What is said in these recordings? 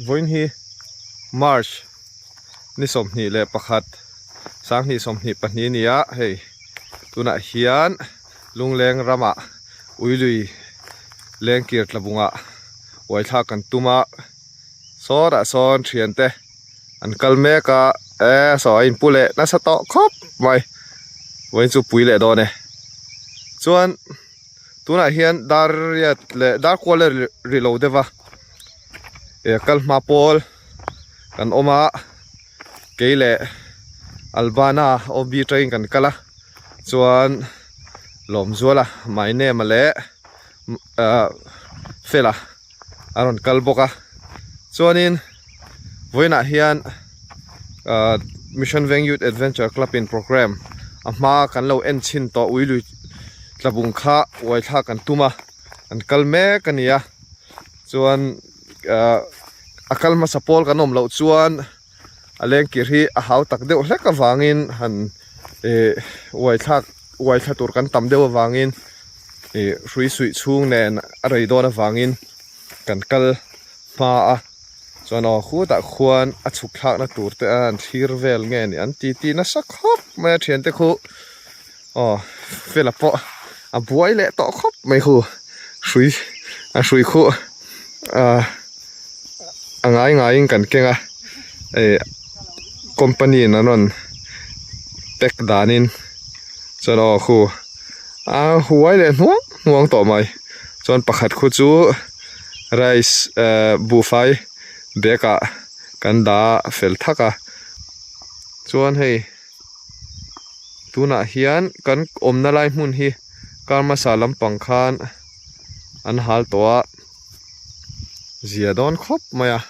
Vawiin hi March ni 21 2022 a ni a, hei tunah hian Lungleng ramah Uilui lengkir tlabungah uaithlak kan tum a, sawtah sawn thiante an kal mek a e saw a inpu leh nasa tawh khawp mai vawiin chu pui leh dawn e chuan tunah hian dar riat leh dar kual a ri lo deuh va eh kal hma pawl kan awm a kei leh Albana OB train kan kal a chuan Lawmzuala my name a leh ah Fela. a rawn kal bawk a chuanin vawiinah hian ahh mission veng youth adventure club in programme a hma kan lo en chhin tawh ui lui tlabung kha uai thlak an tum a an kal mek a ni a chuan ahh a kal hmasa pawl kan awm loh chuan a lengkir hi a hau tak deuh hlek avangin han ih uai thlak uai thla tur kan tam deuh avangin ih hrui suih chhung nen a rei dawn avangin kan kal hma a chuan aw khutah khuan a chhuk thlakna tur te an thlir vel nge ni an ti ti nasa khawp mai a thiante khu aw fela pawh a buai leh tawh khawp mai khu hrui a hrui khu ah a ngai ngaiin kan keng a ih company in an rawn pack danin chuan aw khu a huai leh hnuang hnuang tawh mai chuan pakhat khu chu rice ehh buhfai bag ah kan dah fel thak a chuan hei tunah hian kan awmna lai hmun hi kar hmasa lampang khan an hal tawh a. Zia dawn khawp mai a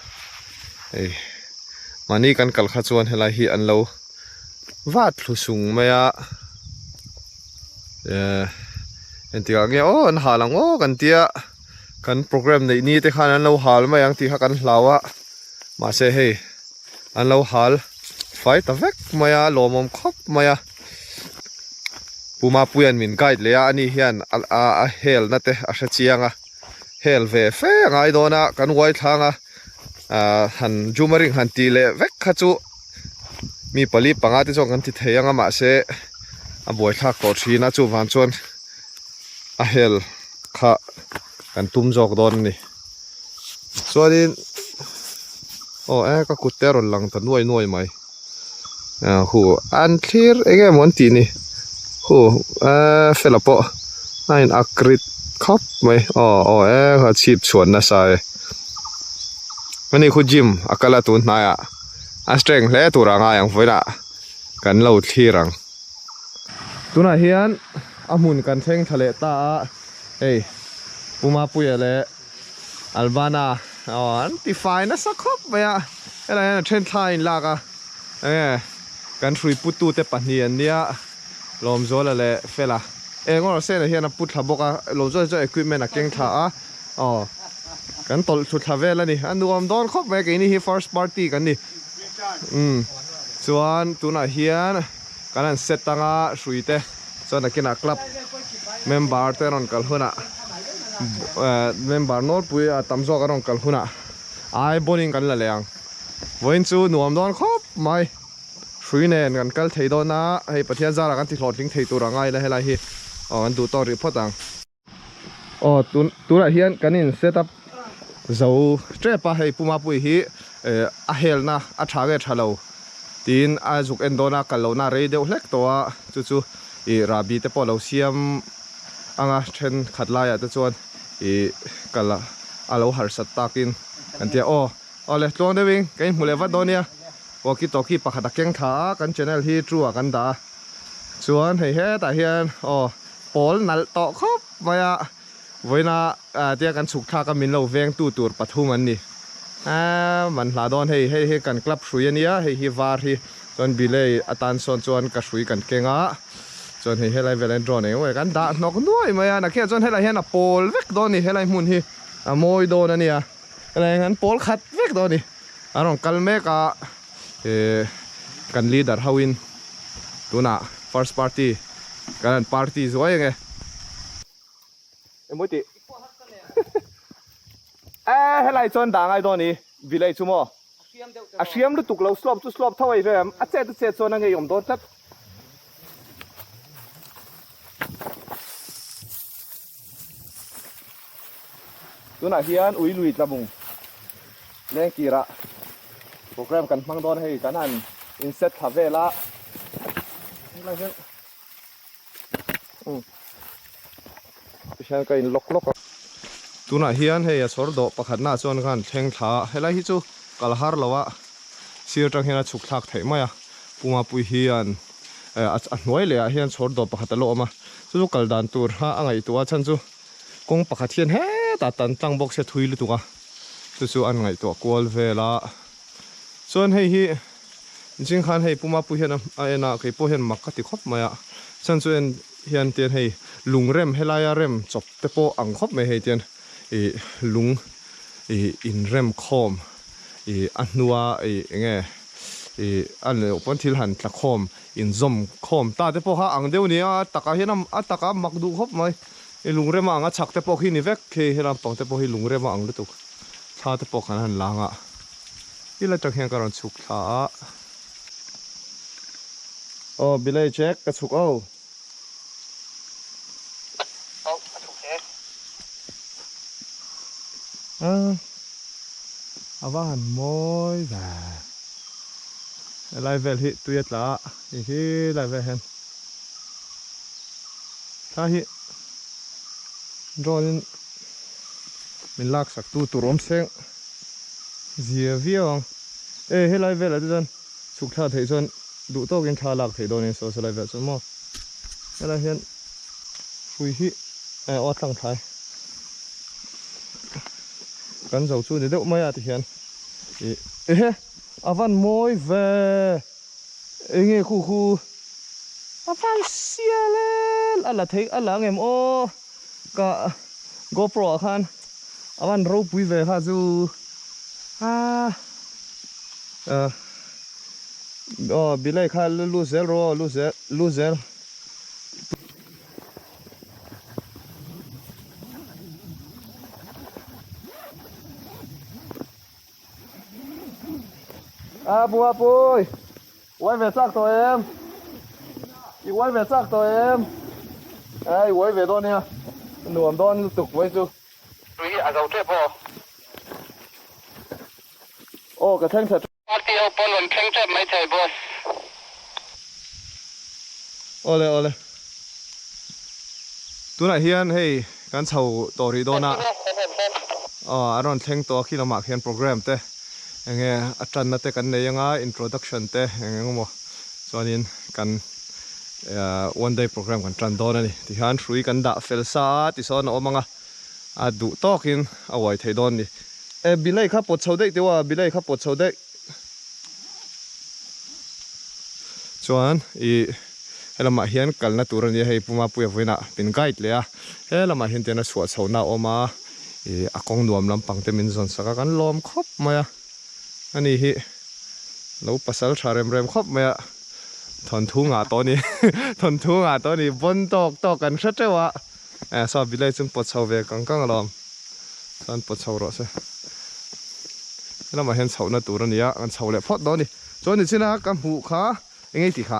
hei mahni kan kal kha chuan helai hi an lo vat thlu sung mai a ehh engtikah nge aw an hal ang aw kan tia kan programme neih ni te khan an lo hal mai ang tih kha kan hlau a mahse hei an lo hal fai ta vek mai a lawmawm khawp mai a Pu Mapuia'n min guide leh a ani hian a helna te a hre chiang a. Hel ve fe a ngai dawn a, kan uai thlang a, ah han jumaring han tih leh vek kha chu mi pali panga te chuan kan ti thei ang a mahse a buaithlak tawh thin a chuvang chuan a hel kha kan tum zawk dawn a ni chuanin aw e ka kut te a rawn lang ta nuai nuai mai. Ah hu an thlir eng nge maw an tih ni hu eee fela pawh a in ak rit khawp mai aw aw e a chhip chhuan nasa e ani khu gym a kal a tun hnaiah a strength hle tur a ngai ang vawiinah kan lo thlir ang tunah hian a hmun kan thleng thla leh ta a hei Pu Mapuia leh Albana aw an ti fai nasa khawp mai a helai hian a then thla a inlak a enge kan hrui putu te pahnih an nia Lawmzuala leh Fela eng awrh sena hian a pu thla bawk a Lawmzuala chuan equipment a keng thla a aw kan tawlh thlu thla vel a ni a nuam dawn khawp mai a keini hi first party kan ni umm chuan tunah hian kan han set anga hrui te. Chuan nakinah club member te rawn kal hunah eh member nawlpui a tam zawk a rawn kal hunah ai bawnin kan la leh ang. Vawiin chu nuam dawn khawp mai. Hrui nen kan kal thei dawn a, hei Pathian zarah kan ti hlawhtling thei tur a ngai la helai hi aw kan duh tawk rih phawt ang. Aw tun tunah hian kan in set up zo tep a hei Pu Mapui hi eh a helna a tha nge tha lo tiin a zuk en dawn a kal lohna a rei deuh hlek tawh a chu chu ih rahbi te pawh a lo siam anga thenkhat laiah te chuan ih kal a lo harsat takin kan tia aw aw le tluang deuhin ka inhmu leh vat dawn nia walkie talkie pakhat a keng thla a kan channel hi true ah kan dah a chuan hei hetah hian aw. Pawl nalh tawh khawp mai a, vawiina tia kan chhuk thlak a min lo veng tu tur pathum an ni. Eee man hla dawn hei, hei hi kan club hrui a nia, hei hi var hi chuan bilay atan sawn chuan ka hrui kan keng a, chuan hei helai velah hian drone eng emaw kan dah hnawk nuai mai a, nakhiah chuan helai hian a pawl vek dawn a ni, helai hmun hi a mawi dawn a nia, helai hian an pawl khat vek dawn a ni, an rawn kal mek a, eee kan leader ho in. Tunah first party kan han party zuai ange. Emawi tih. E helai chuan dah ngai dawn i. Village chu maw? A hriam lutuk lo slope chu slope tho a i ve em? A chet a chet chuan a ngeiawm dawn tlat. Tunah hian ui lui tlabung lengkirah program kan hmang dawn hei kan han inset thla vel a. Helai hian umm tihian ka in lawk lawk a. Tunah hian hei a chhawr dawh pakhatnaah chuan khan thleng thla a, helai hi chu kal har lo a sir atang hian a chhuk thlak theih mai a, Pumapui hian a hnuai leh ah hian chhawr dawh pakhat a lo awm a, chu chu kal dan tur kha a ngaihtuah a chhan chu kawng pakhat hian hetah tan tlang bawk se thui lutuk a, chu chu an ngaihtuah kual vel a, chuan hei hi zing khan hei Pumapui hian a en a keipawh hian mak ka ti khawp mai a, chhan chu en hian tian hei lung rem helaia rem chawp te pawh ang khawp mai hei tian ih lung ih inrem khawm ih a hnua ih eng nge ih a leh pawn thil han tla khawm inzawm khawm ta te pawh kha ang deuh a ni a takah hian a takah a mak duh khawp mai ih lung rema ang a chhak te pawh khi ni vek khi he lampang te pawh hi lung rema ang lutuk thla te pawh kan han lang a i la tang hian ka rawn chhuk thla a. Aw Billy Jack ka chhuk aw. Aw ka chhuk hle. Ahh a va han mawi ve. Helai vel hi tui a tla a hei hi lai vel hian thla hi drone in min lak sak tu tur awm seng zia viau ang. E helai velah te chuan chhuk thla theih chuan duh tawkin thla lak theih dawnin saw helai velah chuan maw helai hian hrui hi eh aw a tlang thlai kan zo chu ni deuh mai a tihian ih ehe a van mawi ve enge khu khu a van sial e a la theih a la ang em aw ka GoPro ah khan a van ropui ve kha chu ah aw bilai kha lu zel rawh lu zel lu zel. A bua pui uai ve chak tawh em i uai ve chak tawh em a i uai ve dawn nia nuam dawn lutuk mai chu tui hi a zo tep aw aw ka thleng tha Party ho pawn rawn thleng tep mai thei boss. Awle awle. Tunah hian hei kan chho tawh rih dawn a. Aw a rawn thleng tawh a khi lamah khian program te enge a tanna te kan nei anga introduction te eng eng emaw chuanin kan one day program kan tan dawn a ni. Tihian hrui kan dah fel sa a tisawn a awm ang a. A duh tawkin a uai thei dawn ni. E bilei kha pawt chho daih teuh a, bilei kha pawt chho daih. Chuan ih helamah hian kalna tur a nia hei Puma Puia vawiinah min guide leh a, helamah hian tian a chhuah chhohna a awm a, ih a kawng nuam lampang te min zawn sak a, kan lawm khawp mai a, ani hi lo pasal tha rem rem khawp mai a, thawnthu ngah tawh a ni, thawnthu ngah tawh a ni, bawn tawk tawk kan hre teuh a. Eh saw bilai chu pawt chho ve kang kang alawm chuan pawt chho rawh se helamah hian chhohna tur a ni a kan chho leh phawt dawn a ni chuan nichina ka hmuh kha eng nge tih kha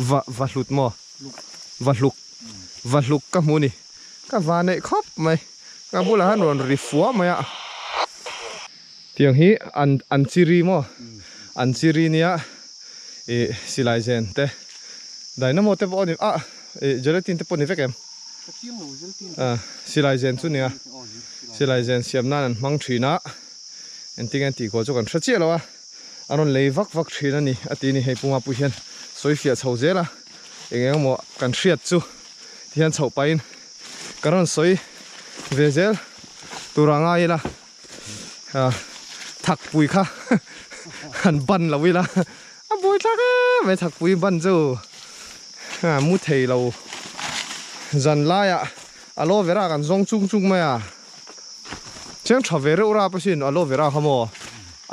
va va hlut maw va hluk va hluk ka hmu a ni ka va neih khawp mai ka bulah hian rawn ri fua mai a tiang hi an an chiri maw an chiri nia ih silai zen te dynamo te pawh a ni ah ih gelatin te pawh a ni vek em ah silai zen chu nia silai zen siam nan an hmang thin a engtin an tih kual chu kan hre chiah lo a a rawn lei vak vak thin a ni a ti a ni hei puma pui hian sawi fiah chho zel a eng eng emaw kan hriat chu tihian chhoh pahin ka rawn sawi ve zel tur a ngai ila. Thakpui kha han ban lo ila a buai thlak em mai thakpui ban chu mu thei lo zan laiah aloe vera kan zawng chung chung mai a chiang tha ve reuh rap asin aloe vera kha maw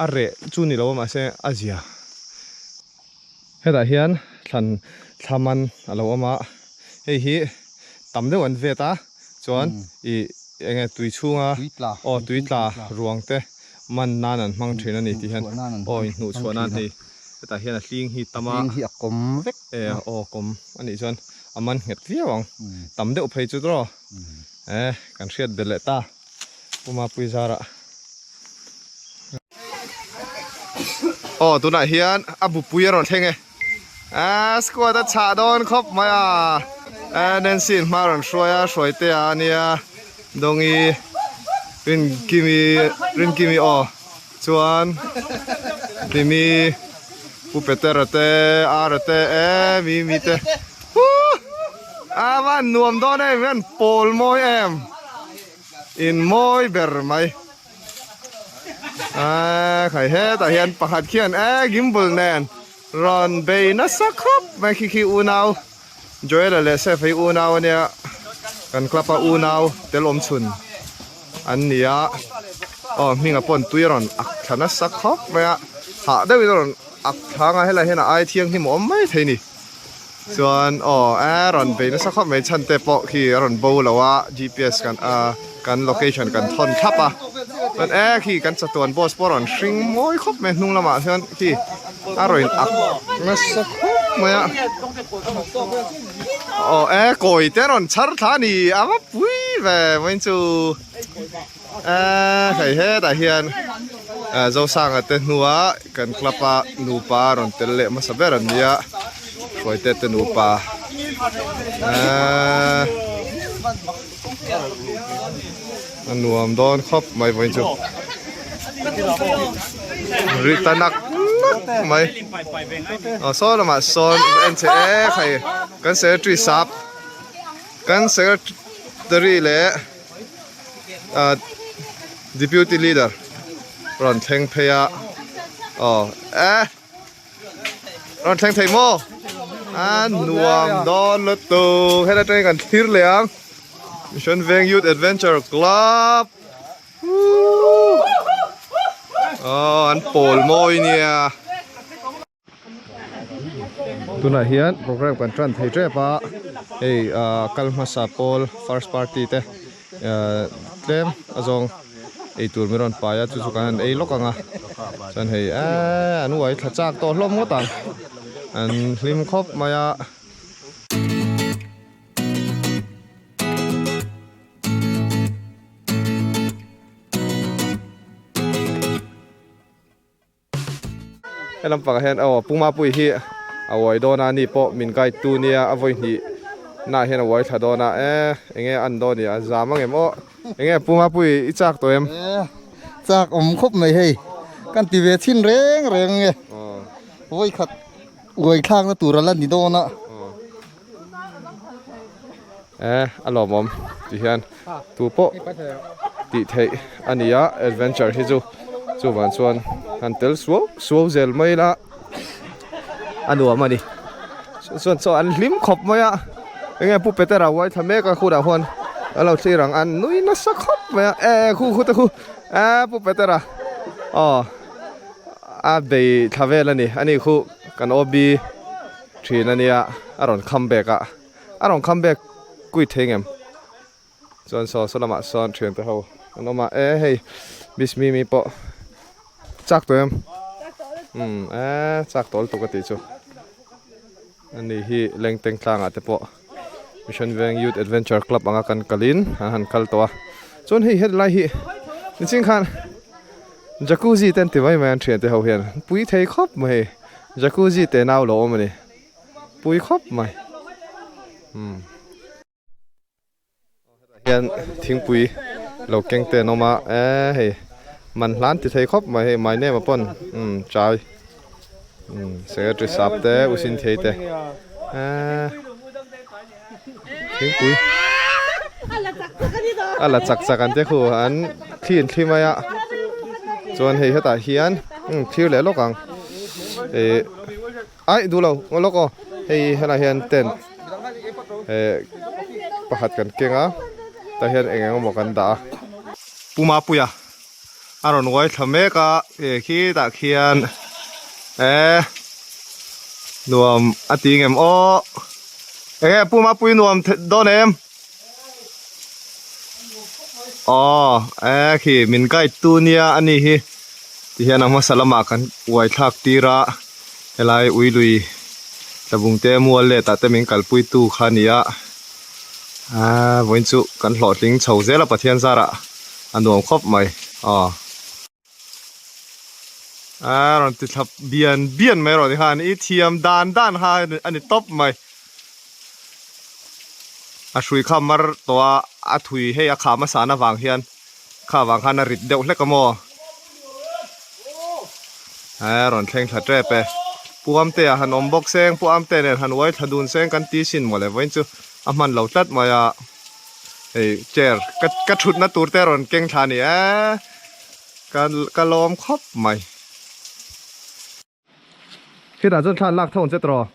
a reh chu ni lo a mahse a zia hetah hian thlan thla man a lo awm a hei hi tam deuh an vet a chuan ih eng nge tui chhunga aw tui tla ruang te. Man nan an hmang thin a ni tih hian aw inhnuh chhuah nan hei hetah hian a hling hi tam a hling hi a kawm vek e aw kawm a nih chuan a man nghet viau ang tam deuh phei chu tawh e kan hriat belh leh ta Pu Mapui zarah aw tunah hian a bupui a rawn thleng e a squad a chhah dawn khawp mai a Nancy in hma rawn hruai a hruai te a nia Dawngi Rinkimi Rinkimi aw chuan Hlimi Pu Petera te Ara te e Mimi te huh a van nuam dawn em hian pawl mawi em in mawi ber mai. Aaa khai hetah hian pakhat khian e gimbal nen rawn bei nasa khawp mai khi khi unau Joel-a leh Seth-a hi unau ania kan club a unau tel awm chhun an ni a aw hming-a pawh an tui a rawn ak thla nasa khawp mai a hah deuhin a rawn ak thla anga helai hian a ai thianghlim a awm mai thei a ni. Chuan aw e rawn bei nasa khawp mai chhan te pawh khi a rawn bo lo a gps kan ah kan location kan thawn thlap a chuan e khi kan chatuan boss pawh a rawn hring mawi khawp mai a hnung lamah hian khi a rawn in ak nasa khawp mai a aw e kawi te a rawn chhar thla a ni a va pui ve vawiin chu. Eee hei hetah hian Zosanga te hnua kan club a nupa rawn tel leh hmasa ber an nia Hruaite te nupa eee a nuam dawn khawp mai vawiin chu ri ta nak nak mai aw saw lamah sawn en che e hei kan secretary sap kan secretary leh. ah deputy leader rawn thleng phei a aw eh rawn thleng thei maw a nuam dawn lutuk helai atangin kan thlir leh ang mission veng youth adventure club aw an pawl mawi nia. Tunah hian program kan tan thei tep a hei ah kal hmasa pawl first party te ah tlem a zawng eitur min rawn pai a chu chu kan han ei lawk ang a chuan hei eee an uai thla chak tawh hlawm ngawt ang an hlim khawp mai a. He lampangah hian aw Pu Mapui hi a uai dawn a ni pawh min guide tu nia a vawi hnih naah hian a uai thla dawn a e enge an dawn ni a zam angem aw enge Pu Mapui i chak tawh em? E chak awm khawp mai hei kan ti ve chhin reng reng nge vawi khat uai thlakna tur a la ni dawn a. E a lawmawm ti hian tu pawh tih theih a ni a adventure hi chu chuvang chuan han tel suau suau zel mai ila a nuam a ni chuan chaw an hlim khawp mai a enge pu Petera uai thla mek a khurah huan a lo thlir ang an nui nasa khawp mai a e khu khu te khu e pu Petera aw a bei thla vel a ni a ni khu kan OB. Thin a nia a rawn come back a a rawn come back kuit thei ngem chuan saw saw lamah sawn thian te ho an awm a e hei miss mimi pawh chak tawh em umm e chak tawh lutuk a tih chu ani hi lengteng tlangah te pawh mission veng youth adventure club anga kan kalin an han kal tawh a chuan hei helai hi niching khan jacuzzi te an ti mai mai an thian te ho hian pui thei khawp mai hei. Jacuzzi te nau lo awm a ni. Pui khawp mai. Umm. Hetah hian thingpui lo keng te an awm a, e hei man hlan ti thei khawp mai hei my name a pawn umm chai umm secretary sap te u sin thei te e thingpui a la chak chak an te khu an thli an thli mai a chuan hei hetah hian umm thlir leh lawk ang ih aih duh lo ngaw lawk aw hei helaiah hian tent eh pakhat kan keng a tah hian eng eng emaw kan dah a Pu Mapuia a rawn uai thla mek a eh khitah khian eh nuam a ti ngem aw eng nge Pu Mapui nuam dawn em aw eh khi min guide tu nia a ni hi. Tihian a hmasa lamah kan uai thlak tir a, helai ui lui tlabung te mual let ah te min kalpui tu kha a ni a, aaa vawiin chu kan hlawhtling chho zel a Pathian zarah a nuam khawp mai aw. Aaa rawn ti thlap bian bian mai rawh tikhan i thiam dan dan kha a ni tawp mai. A hrui kha mar tawh a, a thui hei a khah hmasa na vang hian kha vang khan a rit deuh hlek a maw. Aaa rawn thleng thla tep e. Pu Amte ah han awm bawk seng, Pu Amte nen han uai thla dun seng kan ti sin mawle vawiin chu a hman lo tlat mai a. Hei chair ka ka thutna tur te rawn keng thla a ni e ka ka lawm khawp mai. Khitah chuan thla an lak tho ang che tawh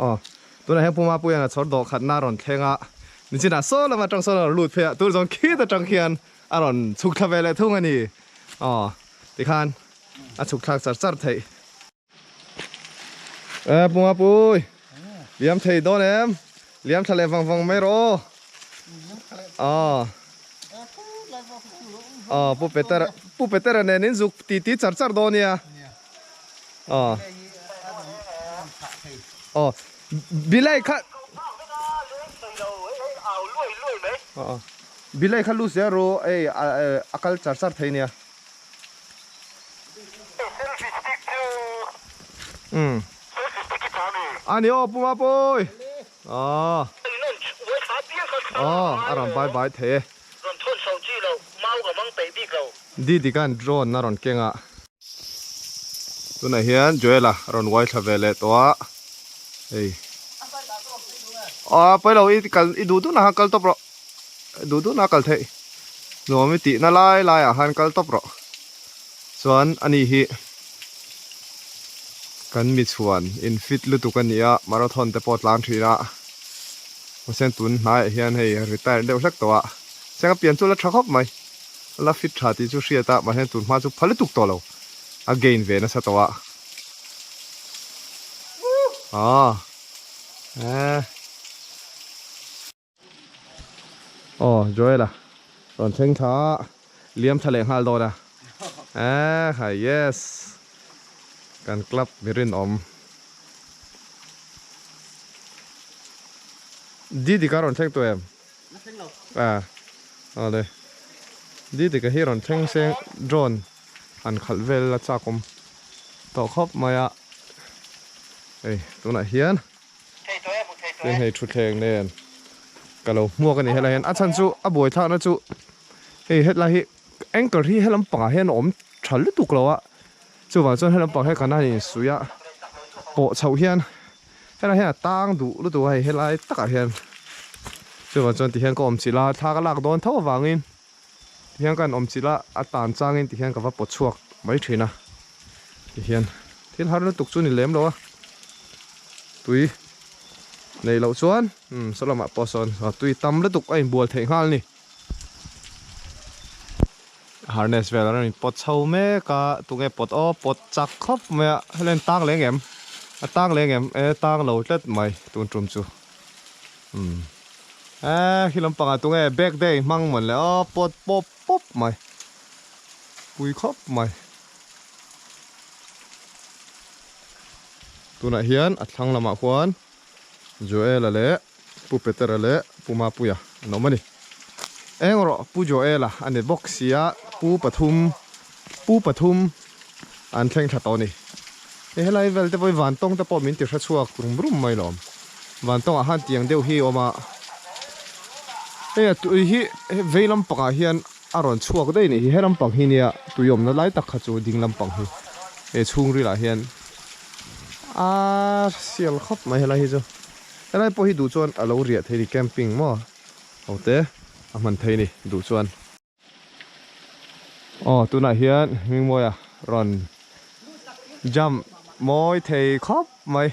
aw tunah hian Pu Mapuia'n a chhawr dawh khatna a rawn thleng a nichinah saw lam atang sawn a rawn lut phei a tur zawng khit atang khian a rawn chhuk thla ve leh thung a ni aw tikhan a chhuk thlak char char theih. E Pu Mapui liam thei dawn em liam thla leh vang vang mai rawh aw aw Pu Peter Pu Petera nen in zuk ti ti char char dawn nia aw aw bilai kha aw bilai kha lu zel ru ei a kal char char thei nia. Ani aw Pu Mapui aw aw a rawn bai bai thei e Didi khan drone a rawn keng a tunah hian Joel-a a rawn uai thla ve leh tawh a hei aw pawi lo i kal i duh duh na khan kal tawp rawh. Duh duh na kal theih nuam i tihna lai lai ah khan kal tawp rawh chuan ani hi kan mi chhuan in fit lutuk a ni a marathon te pawh tlan thin a mahse tun hnaiah hian hei retire deuh hlek tawh a cheng a pian chu la tha khawp mai la fit tha tih chu hriat a mahse tun hma chu pha lutuk tawh lo a gain ve nasa tawh a aw eh. Aw Joel-a rawn thleng thla a, liam thla leh nghal dawn a. Eeh khai yes kan club mi rinawm. Didika rawn thleng tawh em? La thleng lo. Ah awle Didika hi rawn thleng seng drone han khalh vel la chak awm tawh khawp mai a. Hei tunah hian. Tin hei thutthleng nen ka lo hmuak a ni helai hian a chhan chu a buai thlakna chu hei hetlai hi anchor hi helam pangah hian a awm tha lutuk lo a chuvang chuan helam pang hi kan han insuih a pawh chhoh hian helai hian a tang duh lutuk a hei helai takah hian chuvang chuan tihian ka awm chilh a thla ka lak dawn tho avangin tihian ka han awm chilh a a tan changin tihian ka va pawt chhuak mai thin a tihian thil har lutuk chu ni lem lo a tui neih loh chuan umm saw lamah pawh sawn tui tam lutuk a inbual theih nghal a ni harness vel a rawn inpawt chho mek a tunge pawt aw pawt chak khawp mai a helai an tang leh ang em a tang leh ang em e tang lo tlat mai tun tum chu. Umm eee khi lampangah tunge bag te a inhmang mawn le aw pawt pawp pawp mai pui khawp mai tunah hian a thlang lamah khuan Joel-a leh Pu Petera leh Pu Mapuia an awm a ni eng rawh Pu Joel-a a ni bawk sia Pu pathum Pu pathum an thleng thla tawh a ni. Hei helai vel te pawh hi vantawng te pawh min ti hre chhuak rum rum mai lawm. Vantawngah khan tiang deuh hi a awm a. Hei a tui hi vei lampangah hian a rawn chhuak daih a nih hi. He lampang hi nia tui awmna lai tak kha chu ding lampang hi he chhungril ah hian a sial khawp mai helai hi chu. Helai pawh hi duh chuan a lo riah thei a ni camping maw ho te a hman thei a ni duh chuan. Aw tunah hian Hmingmawia rawn jump mawi thei khawp mai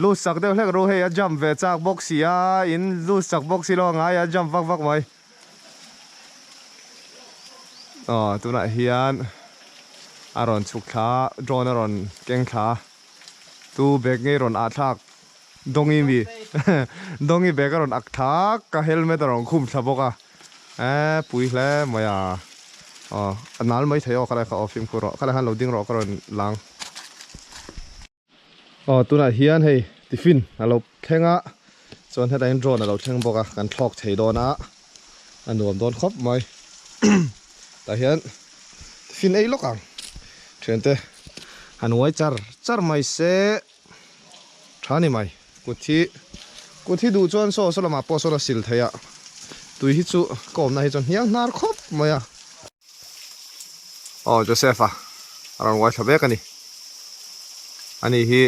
lut sak deuh hlek ru hei a jump ve chak bawk si a in lut sak bawk si lo a ngai a jump vak vak mai aw tunah hian a rawn chhuk thla drone a rawn keng thla tu bag ngei rawn ah thlak Dawngi mi Dawngi bag a rawn ak thla ka helmet a rawn khum thla bawk a. Eee pui hle mai a. Aw a nal mai thei aw khalai kha aw fimkhur rawh khalai khan lo ding rawh ka rawn lang. Aw tunah hian hei tiffin a lo thleng a chuan hetah hian drone a lo thleng bawk a kan thlawk thei dawn a a nuam dawn khawp mai tah hian tiffin ei lawk ang thiante han uai char char mai se tha ni mai kut hi kut hi duh chuan saw saw lamah pawh sawn a sil thei a tui hi chu ka awmna hi chuan hniang hnar khawp mai a. Aw Joseph a a rawn uai thla vek a ni ani hi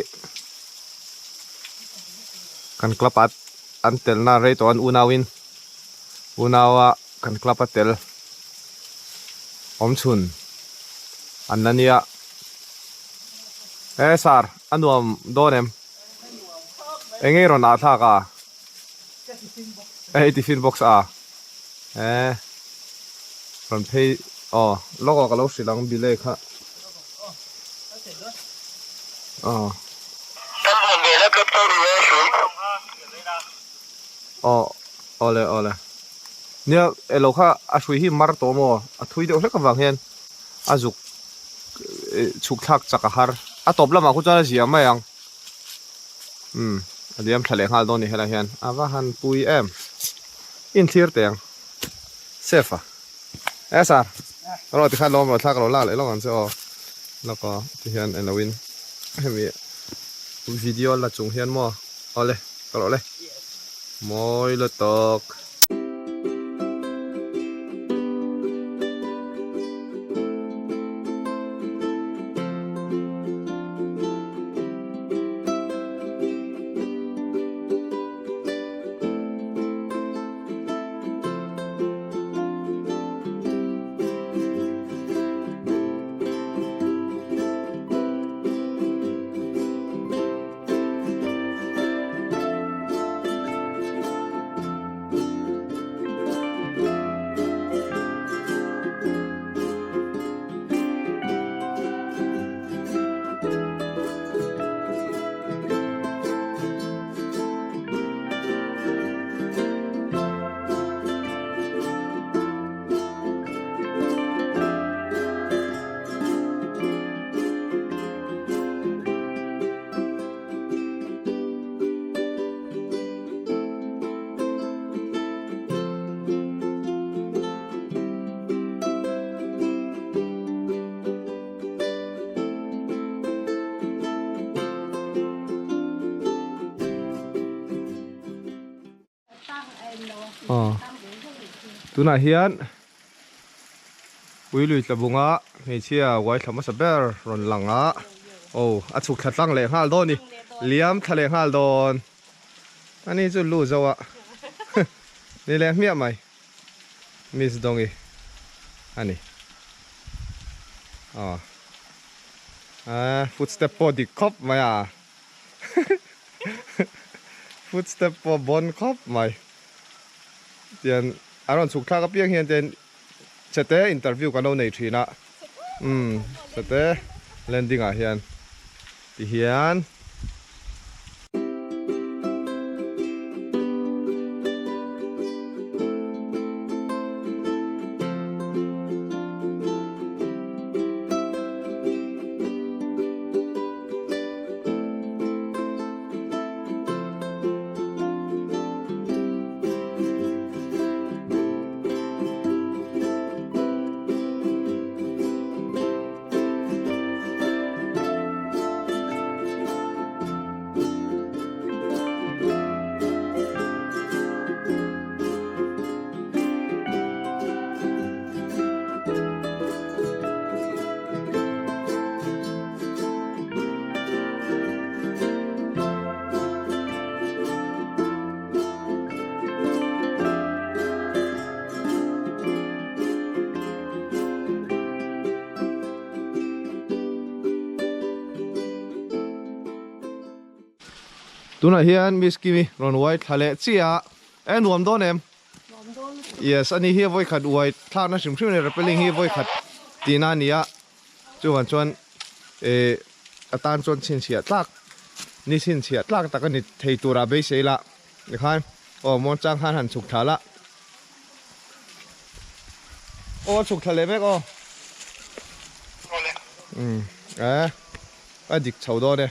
kan club ah an telna rei tawh an unau in unau a kan club a tel awm chhun an la nia e sir a nuam dawn em eng nge i rawn ah thlak a e i tiffin box a e rawn phei aw lawk ah ka lo hrilh ang bile kha aw aw awle awle nia elo kha a hrui hi mar tawh maw a thui deuh hlek avang hian a zuk chhuk thlak chak a har a tawp lamah khu chuan a zia mai ang umm a liam thla leh nghal dawn a ni helai hian a va han pui em inthlir teh ang safe a e sir rawh tikhan lawm rawh thla ka lo lak leh lawk ang che aw lawk aw tihian eng loin hemi video la chung hian maw awle ka rawh le mawi lutuk. Tunah hian Puilui tlabunga hmeichhia uai thla hmasa ber rawn lang a, aw a chhuk thla tlang leh nghal dawn a ni, liam thla leh nghal dawn a ni chu lu zo a ni leh hmiah mai Miss Dawngi a ni aw footstep pawh dik khawp mai a. Footstep pawh bawn khawp mai. Tian a rawn chhuk thlak apiang hian ten chete interview kan lo nei thin a. Umm chete landing ah hian ti hian. Tunah hian Miss Kimi rawn uai thla leh chiah a, e nuam dawn em? Yes, ani hi vawikhat uai thlakna hrim hrim a ni, rappelling hi vawikhat tihna a ni a. Chuvan chuan eh a tan chuan chhinchhiah tlak ni chhinchhiah tlak tak a ni thei tura beisei la tikhan aw muangchang khan han chhuk thla la. Aw a chhuk thla leh mek aw. Umm eh a dik chho dawn e.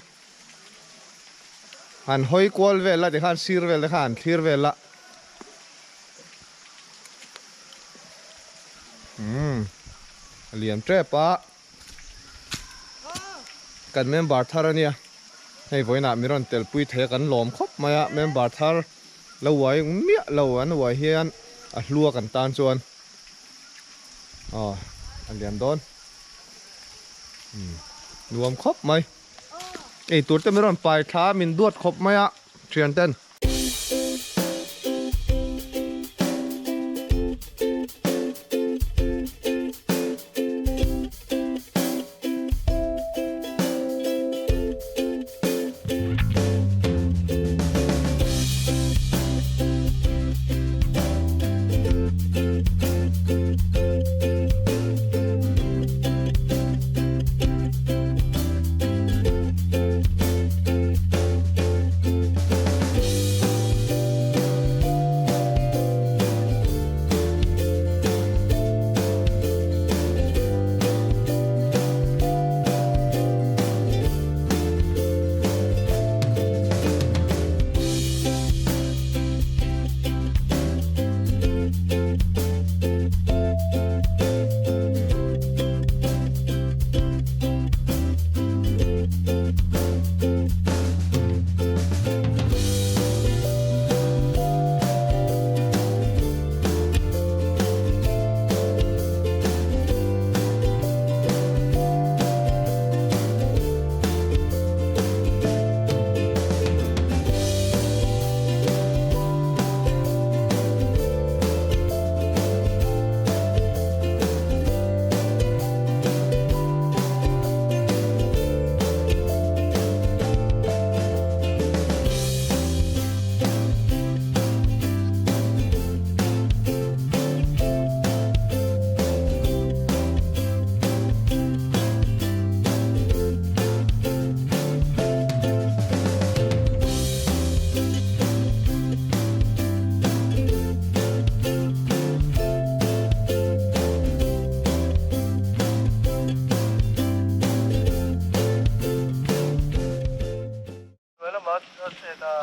Han hawi kual vel la tikhan sir vel te khan han thlir vel la. Umm a lian tep a. Kan member thar a nia. Hei vawiinah mi rawn telpui thei a kan lawm khawp mai a member thar lo uai miah lo an uai hian a hlua kan tan chuan aw a lian dawn umm nuam khawp mai ei tur te mi rawn pai thla a min duat khawp mai a thian ten.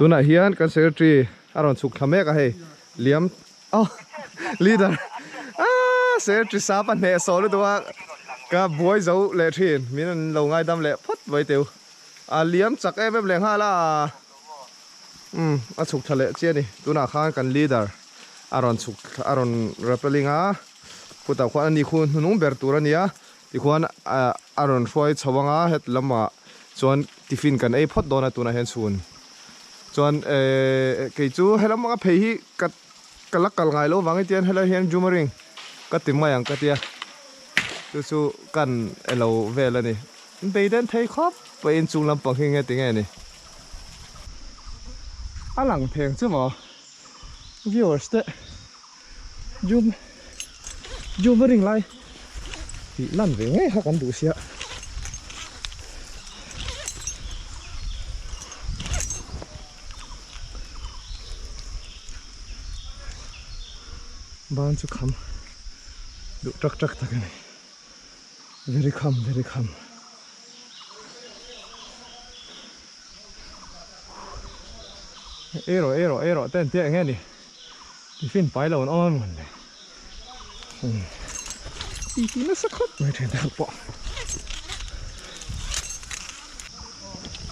Tunah hian kan secretary a rawn chhuk thla mek a hei liam oh leader ah secretary sap a hneh sawh lutuk a ka buai zo leh thin min an lo ngaidam leh phawt mai teu a liam chak em em leh nghal a umm a chhuk thla leh chiah a ni tunah khan kan leader a rawn chhuk a rawn rappelling a khutah khuan ani khu hnunung ber tur a nia Tikhuan a rawn hruai chho ang a, het lamah chuan tiffin kan ei phawt dawn a tunah hian chhun. Chuan kei chu helam anga phei hi ka ka la kal ngai lo vang hetiang helai hian jumaring ka ti mai ang ka tia. Chu chu kan elo vel a ni. Beiden thei khawp pawhin inchung lampang hi nge tinge ni. A lang pheng chu maw viewers te. Jum jumaring lai tih lan ve ngei kha kan duh sia. Ban chu kham duh tak tak tak a ni. Very kham very kham. Ei rawh ei rawh ei rawh te an tia eng nge ni. Tiffin pai lo an awm a mawn le. Ti ti nasa khawp mai thin deuh pawh.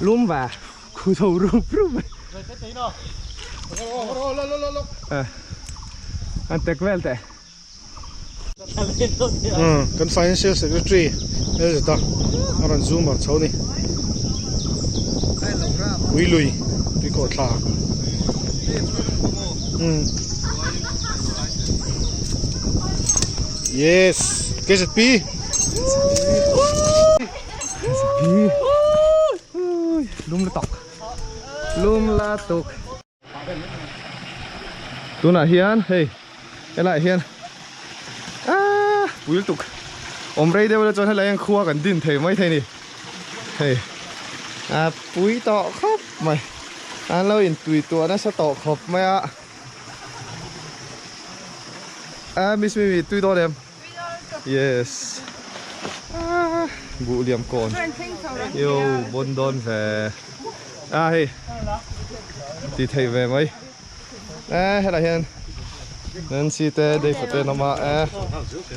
Lum va khu tho rup rup mai. An tek vel teh. Kan Financial Secretary Elzeta a rawn zoom ar chho ni. Ui lui tui kawh thla. Yes, KZP. KZP. Lum lutuk. Lum lutuk. Tunah hian hei helaiah hian aaa pui lutuk awm rei deuh la chuan helai hian khua kan din thei mai thei a ni hei a pui tawh khawp mai an lo intui tuah nasa tawh khawp mai a a miss mimi tui dawn em? Yes Buh liam kawn Yo bon dawn ve A hei Ti thei ve mai E helai hian Nancy te Dave te an awm a e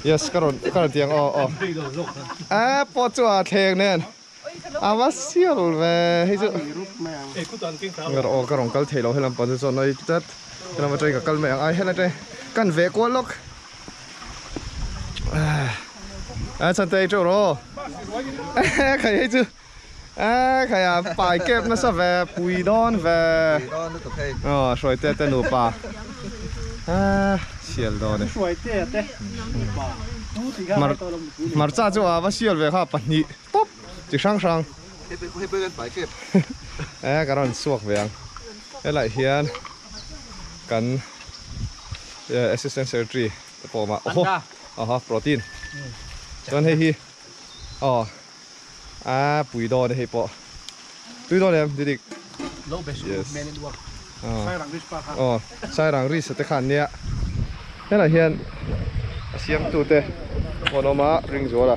Yes ka rawn ka rawn ti ang aw aw E pawh chu a thleng nen A va sial ve hei chu Ngar aw ka rawn kal thei lo helam pang chu chuan nawi tlat helam atangin ka kal mai ang ai helai te kan ve kual lawk a chhan te ei teuh rawh aw khai hei chu a khai a pai kep nasa ve pui dawn ve aw hruai te te nupa a sial dawn e hmarcha chu a va sial ve kha pahnih tawp chi hrang hrang e ka rawn chhuak ve ang helaiah hian kan assistant secretary te pawh a awm a awhaw awhaw protein chuan hei hi aw a pui dawn e hei pawh tui dawn em didik yes aw sairang ris te kha an nia helaiah hian a siamtu te pawh an awm a ring zual a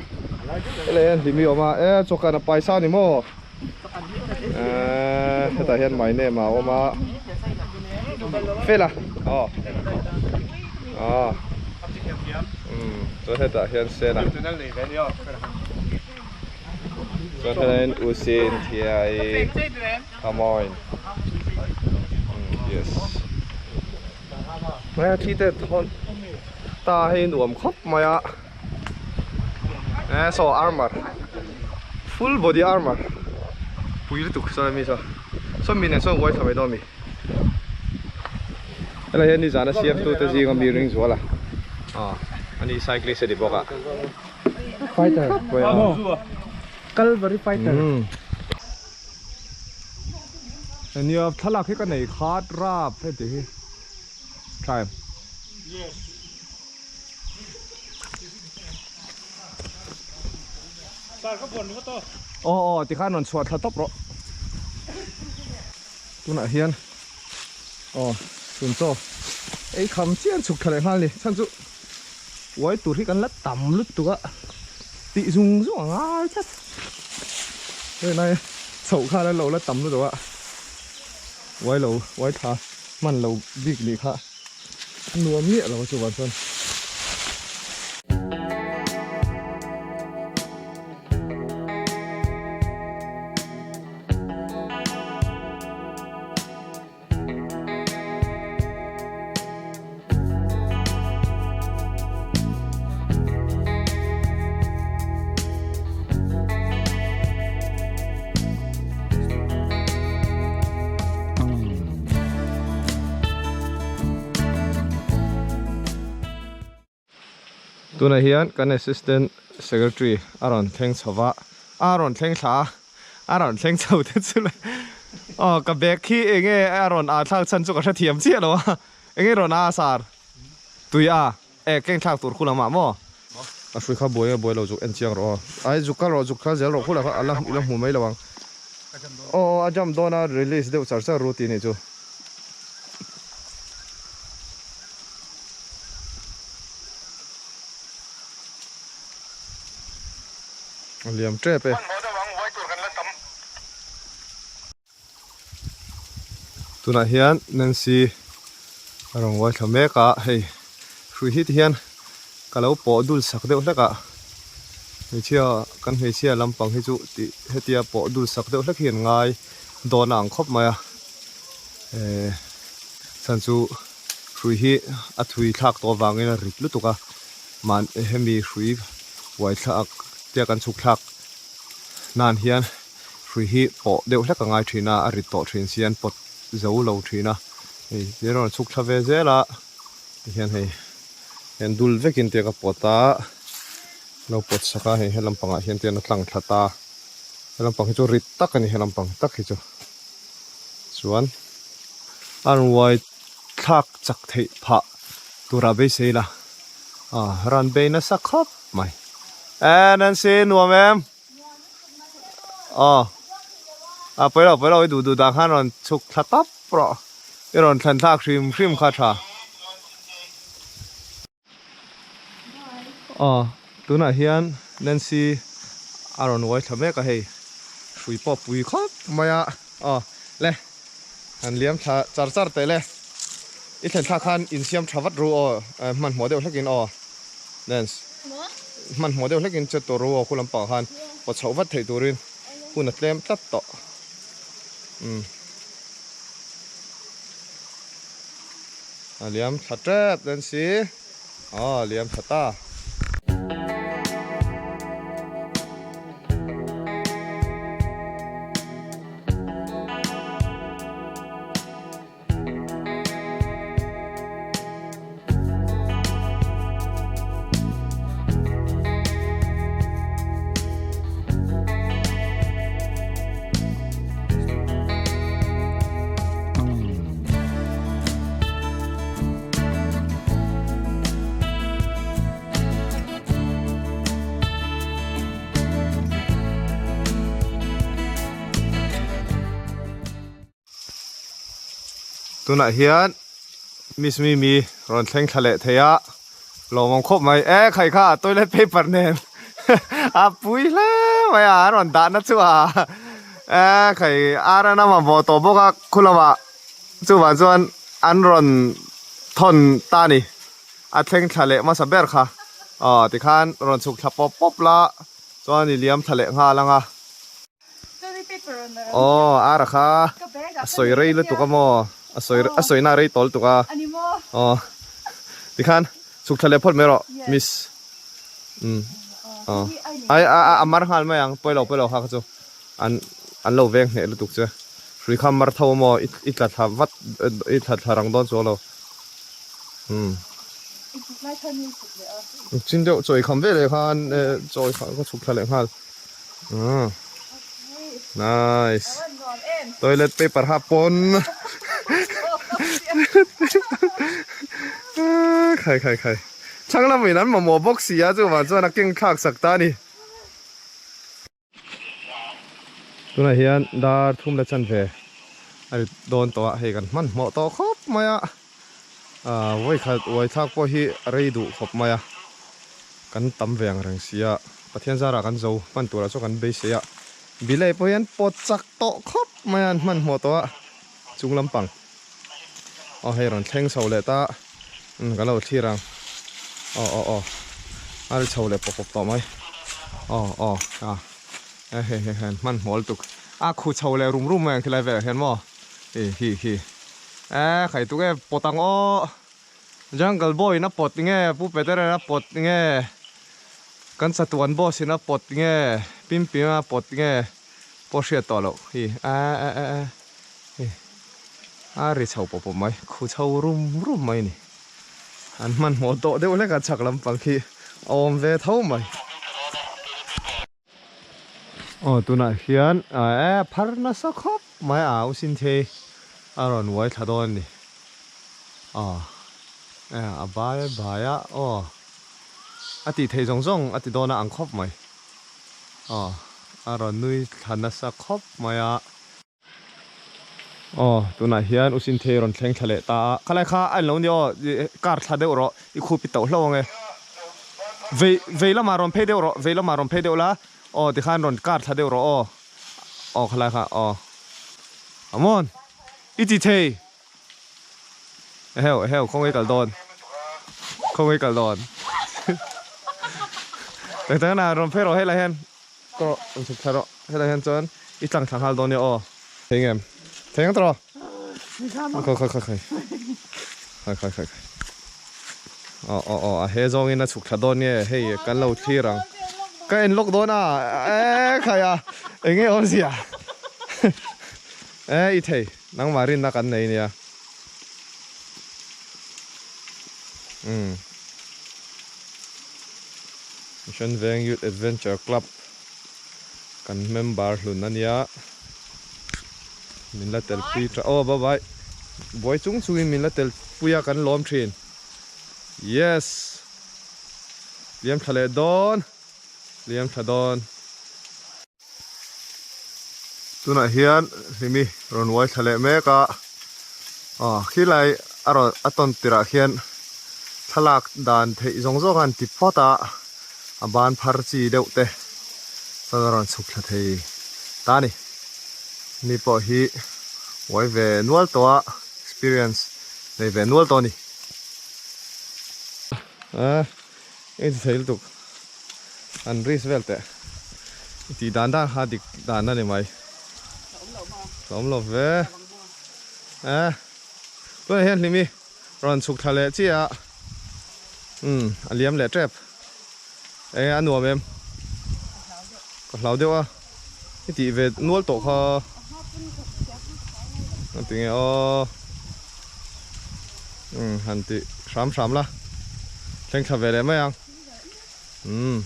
helaiah hian hlimi a awm a e chawkan a paisa a ni maw eee hetah hian my name a awm a fela aw aw umm chuan hetah hian sena chuan helaiah hian usin thiai come on yes hmaia thi te thawn ta hei nuam khawp mai a eh saw armor full body armor pui lutuk saw mi saw saw mi nen sawn uai thla mai dawn mi helai hian nizan a siam tu te zinga mi ring zual a ah ani cyclist a ni bawk a fighter calvary fighter Nia thlalak hi ka nei khat rap heti hi time. Yes. Sar ka buan ringawt aw. Aw aw tikhan rawn chhuah thla tawp rawh. Tunah hian aw tun chaw ei kham chian chhuk thla leh nghal ni chhan chu uai tur hi kan la tam lutuk a tih zung zung a ngai tlat. Hei lai chhoh khan an lo la tam lutuk a uai lo uai thla hman lo bik nih kha a nuam miah lo a chuvang chuan. Tunah hian kan assistant secretary a rawn thleng chho va, a rawn thleng thla a, a rawn thleng chho te chu le aw ka bag khi enge a rawn ah thlak chhan chu ka hrethiam chiah lo a, enge rawn a sar tui a e keng thlak tur khu lamah maw? A hrui kha buai nge buai lo zuk en chiang rawh aw, ai zuk kal rawh zuk kal zel rawh khulai kha a la i la hmu mai lo ang aw aw a jump dawn a release deuh char char ru tih nih chu. A liam tep e. Tunah hian Nancy a rawn uai thla mek a, hei hrui hi ti hian ka lo pawh dul sak deuh hlek a, hmeichhia kan hmeichhia lampang hi chu tih hetia pawh dul sak deuh hlek hi an ngai dawn a ang khawp mai a, eh chhan chu hrui hi a thui thlak tawh avangin a rit lutuk a, mah hemi hrui uai thlak tia kan chhuk thlak nan hian hrui hi pawh deuh hlek a ngai thin a, a rit tawh thin si an pawt zo lo thin a, hei ti rawn chhuk thla ve zel a tihian hei hian dul vekin tia ka pawt a lo pawt sak a hei helam pangah hian tian a tlang thla ta helam pang hi chu rit tak a ni helam pang tak hi chu chuan a rawn uai thlak chak theih phah turah beisei la ah rawn bei nasa khawp mai e Nancy nuam em. Aw a pawi lo pawi lo i duh duh dan khan rawn chhuk thla tawp rawh i rawn thlen thlak hrim hrim kha tha. Aw. Tunah hian Nancy a rawn uai thla mek a hei hrui pawh pui khawp mai a aw le han liam thla char char teh le i thlen thlak khan insiam tha vat ru aw hmanhmawh deuh hlekin aw Nance hmanhmawh deuh hlekin che tawh ru aw khu lampang khan pawt chhoh vat theih turin hun a tlem tlat tawh umm a liam thla tep Nancy. Aw liam tha ta. Tunah hian Miss Mimi rawn thleng thla leh thei a, lawmawm khawp mai. E khai kha toilet paper nen a pui hle mai a, an rawn dahna chu a e khai ar an mamawh tawh bawk a khu lamah. Chuvang chuan an rawn thawn ta ni. A thleng thla leh hmasa ber kha. Aw tikhan rawn chhuk thla pawp pawp la chuan i liam thla leh nghal ang a. Aw ara kha a sawi rei lutuk a maw? A sawi a sawi na rei tawl tuk a. Aw tikhan chhuk thla leh phawt mai rawh miss. Umm aw ai a a mar nghal mai ang pawilo pawilo kha kha chu. An an lo veng hneh lutuk che. Hrui kha mar tho maw i tla thla vat i tla thla rang dawn chuang lo. Umm. Chin deuh chawi kham ve leh khan chawi kha ka chhuk thla leh nghal. Umm. Nice. Toilet paper ha pawn. Khai khai khai. Chhang lamin an mamawh bawk si a chuvang chuan a keng thlak sak ta a ni. Tunah hian dar thum la chan ve a ri dawn tawh a, hei kan hmanhmawh tawh khawp mai a, ah vawikhat uai thlak pawh hi a rei duh khawp mai a, kan tam ve ang reng si a, Pathian zarah kan zo hman turah chuan kan beisei a, bilei pawh hian pawt chak tawh khawp mai a an hmanhmawh tawh a, chung lampang aw hei rawn thleng chho leh ta umm kan lo thlir ang aw aw aw a ri chho leh pawp pawp tawh mai aw aw a e hei hei hei hmanhmawh lutuk a khu chho leh rum rum mai ang khilai velah hian maw hi hi hi e khai tuk e pawt ang aw jungle boy in a pawt nge pu peter a pawt nge kan chatuan boss in a pawt nge pimpim a pawt nge pawh hriat tawh loh hi e e e e. Hei a ri chho pawp pawp mai, khu chho rum rum mai a ni. An hmanhmawh tawh deuh hlek a chhak lampang khi a awm ve tho mai. Aw tunah hian e phar nasa khawp mai a au sin thei a rawn uai thla dawn a ni. Aw e a bai a bai a aw a tih theih zawng zawng a ti dawn a ang khawp mai. Aw a rawn nui thla nasa khawp mai a. Aw tunah hian u Sinthei rawn thleng thla leh ta a, khalai kha a inlo nia aw car thla deuh rawh i khup i tauh hlauh ang e. Vei vei lamah rawn phei deuh rawh vei lamah rawn phei deuh la aw tikhan rawn car thla deuh rawh aw aw khalai kha aw Amon i ti thei eheu eheu khawngaih kal dawn khawngaih kal dawn tang tang na rawn phei rawh helai hian. Ka rawh an chhuk thla rawh helai hian chuan i tlang thla nghal dawn nia aw thei ngem thei ang tawh khawi khawi khawi khawi khawi khawi khawi aw aw aw a he zawngin a chhuk thla dawn nge hei kan lo thlir ang ka en lawk dawn a e khai a eng nge awmzia e i thei nangmah rinna kan nei nia umm. Mission Veng Youth Adventure Club kan member hlun a nia min la tel pui tha aw bye bye buai chung chungin min la tel pui a kan lawm thin yes liam tha leh dawn liam tha dawn. Tunah hian hlimi rawn uai thla leh mek a, aw khilai a rawn a tawn tirah khian thlalak dan theih zawng zawng a an ti phawt a, A ban phar chi deuh te chuan a rawn chhuk thla thei ta a ni. Mi pawh hi uai ve nual tawh a, experience nei ve nual tawh a ni. A eng ti thei lutuk an risk vel teh i tih dan dan kha dik dan a ni mai. Ka awm lo ve. A tunah hian hlimi rawn chhuk thla leh chiah a, umm a liam leh tep. Eng a nuam em? Ka hlau deuh a, i tih ve nual tawh kha. A ti nge aw. Umm han ti hram hram la. Thleng thla ve leh mai ang. Umm.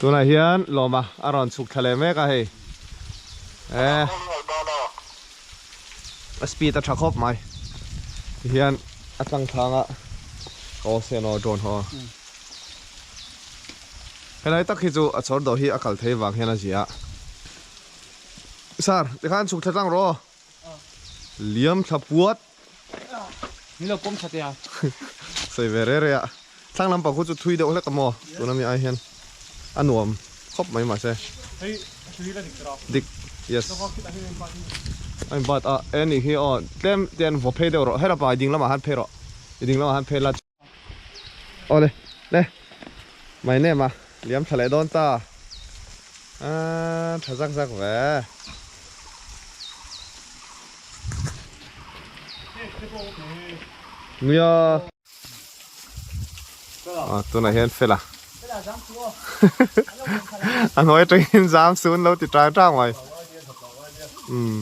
Tunah hian lawma a rawn chhuk thla leh mek a hei eh a speed a tha khawp mai tihian a tlang thlang a aw sen aw drone ho helai tak hi chu a chhawr dawh hi a kal thei vang hian a zia a sir tikhan chhuk thla tlang rawh aw liam thla puat. Ni lo pawm tha te a. Sawi ve re re a. Thlang lampang khu chu thui deuh hlek a maw? Tuna mi ai hian a nuam khawp mai mahse. Hei thui la dik tawh. Dik yes. A in bat a e nih hi aw tlem te an vaw phei deuh rawh helapa i ding lamah han phei rawh i ding lamah han phei la. Awle le my name a liam thla leh dawn ta aaa tha zak zak ve. Nia ah tunah hian fela a hnuai atangin zam sun lo ti tang tang mai umm.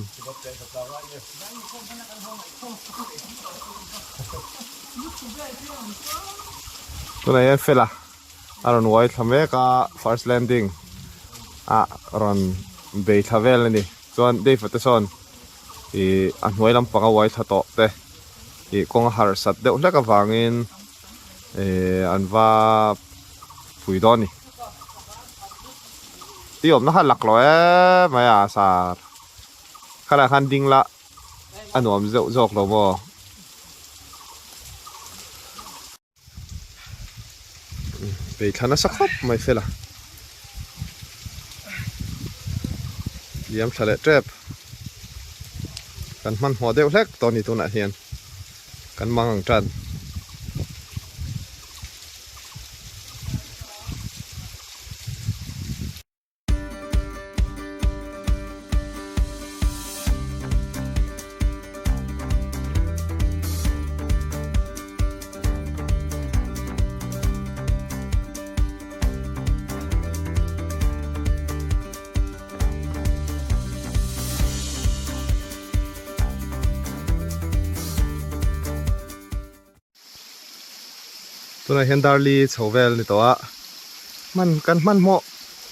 Tunah hian fela a rawn uai thla mek a first landing ah rawn bei thla vel a ni chuan Dave a te sawn ih a hnuai lampang a uai thla tawh te ih kawng a harsat deuh hlek avangin ih an va pui dawn a ni i awmna kha lak lo em mai a sar khalai khan ding la. A nuam zeuh zawk lo maw? Vei thla nasa khawp mai fela. Liam thla leh tep. Kan hmanhmawh deuh hlek tawh a ni tunah hian. Kan mang ang tan. Tunah hian Darli chho vel ni tawh a, hman kan hmanhmawh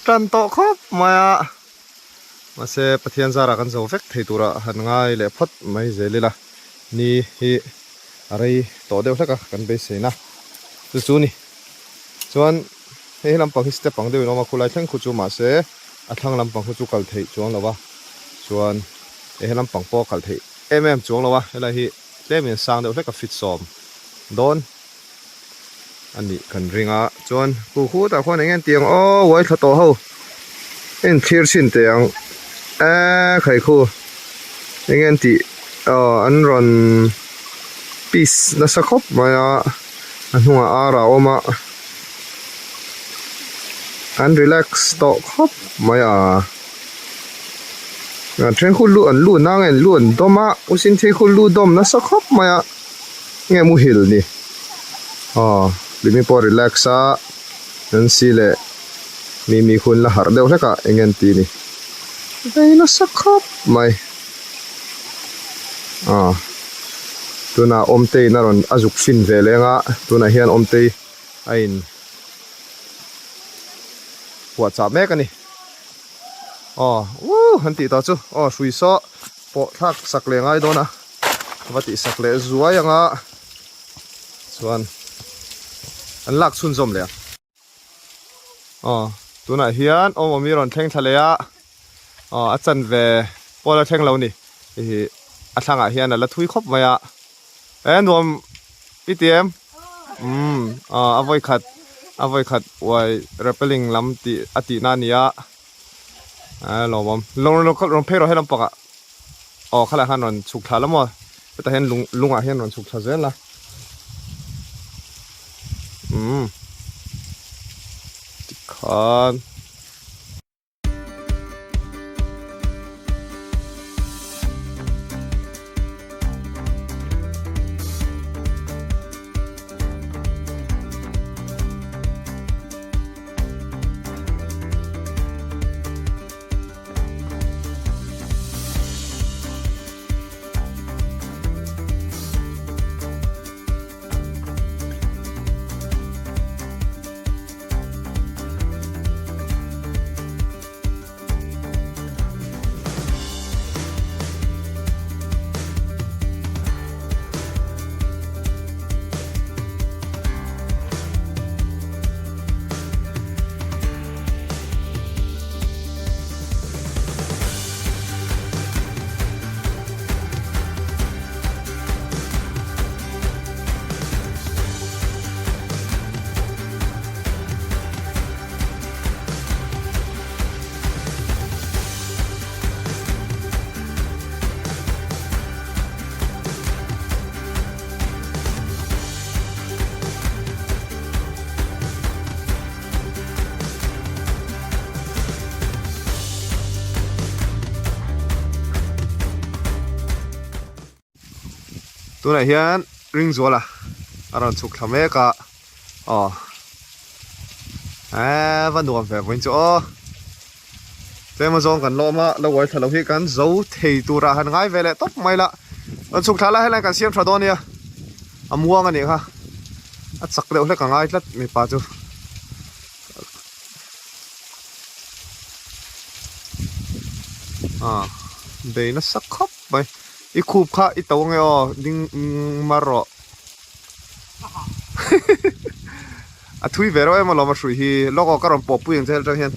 tan tawh khawp mai a, mahse Pathian zarah kan zo vek thei turah han ngai leh phawt mai zel ila, ni hi a rei tawh deuh hlek a kan beiseina chu chu ni. Chuan hei he lampang hi step ang deuhin a awm a, khulai thleng khu chu mahse a thlang lampang khu chu kal theih chuang lo va, chuan hei he lampang pawh a kal theih em em chuang lo a, helai hi. Tlem in sang deuh hlek a fit sawm dawn a nih kan ring a chuan khu khutah khuan eng nge tiang aw uai thla tawh ho en thlir chhin teh ang eee khai khu eng nge an tih aw an rawn piece nasa khawp mai a a hnungah ar a awm a. An relax tawh khawp mai a. A then khu lu an lu nang an lu an dawm a u sin thei khu lu dawm nasa khawp mai a nge muhil ni aw limi pawh relax a Nancy leh Mimi khu an la harh deuh hlek a eng nge an tih ni vei nasa khawp mai aw tunah Awmtei in a rawn a zuk fin ve leng a tunah hian Awmtei a in puahchah mek a ni. Aw uh han tih tawh chu aw hrui saw pawh thlak sak leh ngai dawn a va tih sak leh zuai anga chuan an lak chhunzawm leh ang aw tunah hian awm awmi rawn thleng thla leh a aw a chanve pawh la thleng lo ni hei a thlangah hian a la thui khawp mai a e nuam i ti em umm aw a vawi khat a vawi khat uai rappelling lam tih a tih na a ni a a lawmawm rawn phei rawh helam pakah aw khalai khan rawn chhuk thla la maw hetah hian lung lungah hian rawn chhuk thla zel a umm tikhan. Tunah hian Ringzuala a rawn chhuk thla mek a aw eee va nuam ve vawiin chu aw tlem a zawng kan lawm a la uai thla lo hi kan zo thei turah han ngai ve leh tawp mai la rawn chhuk thla la helai kan siam tha dawn nia a muang a nih kha a chak deuh hlek a ngai tlat mipa chu. Ah bei nasa khawp mai i khup kha i to ange aw ding mar rawh a thui ve reuh em alawm a hrui hi lawk aw ka rawn pawh pui ang che hel tang hian.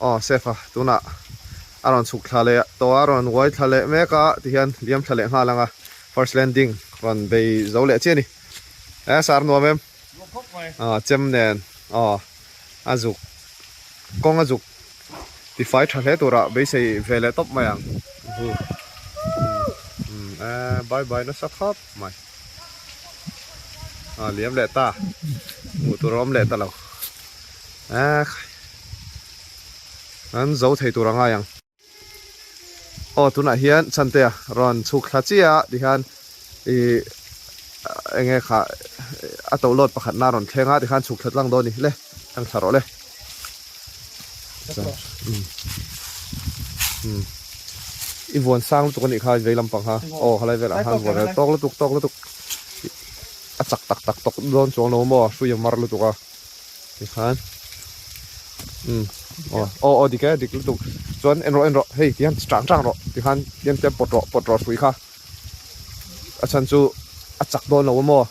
Aw chef a tunah a rawn chhuk thla leh tawh a rawn uai thla leh mek a tihian liam thla leh nghal ang a first landing rawn bei zo leh chiah a ni e sar nuam em aw chem nen aw a zuk kawng a zuk tifai tha hle turah beisei ve leh tawp mai ang e bye bye nasa khawp mai a liam leh ta hmuh tur a awm leh ta lo. Eh an zo thei tur a ngai ang. Aw tunah hian Chhantea rawn chhuk thla chiah a tikhian ih eng nge kha a to load pakhat na rawn thleng a tikhan chhuk thla tlang dawn a ni le tlang thla rawh le. I vuan sang lutuk anih kha vei lampang kha aw helai velah khan vuan a tawk lutuk tawk lutuk a chak tak tak tawk dawn chuang lo maw hrui a mar lutuk a tikhan umm aw aw aw dik e dik lutuk chuan en rawh en rawh hei tihian chang chang rawh tikhan tihian tihian pawt rawh pawt rawh hrui kha a chhan chu a chak dawn lo maw.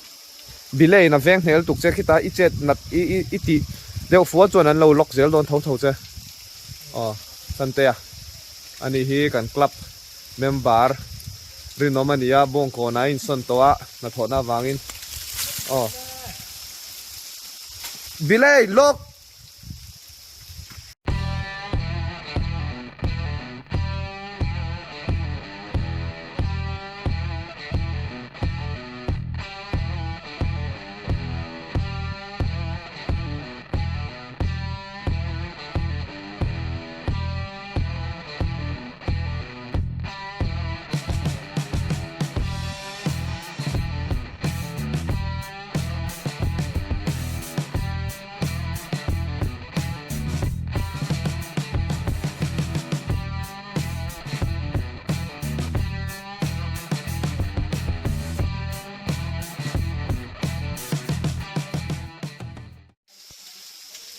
Bilei in a veng hnel tuk che khita i chet nat i i i tih deuh fual chuan an lo lock zel dawn tho tho che. Aw Santea ani hi kan club member rinawm a ni a, Bawngkawn a insawn tawh a hnathawhna avangin aw Bilei lock!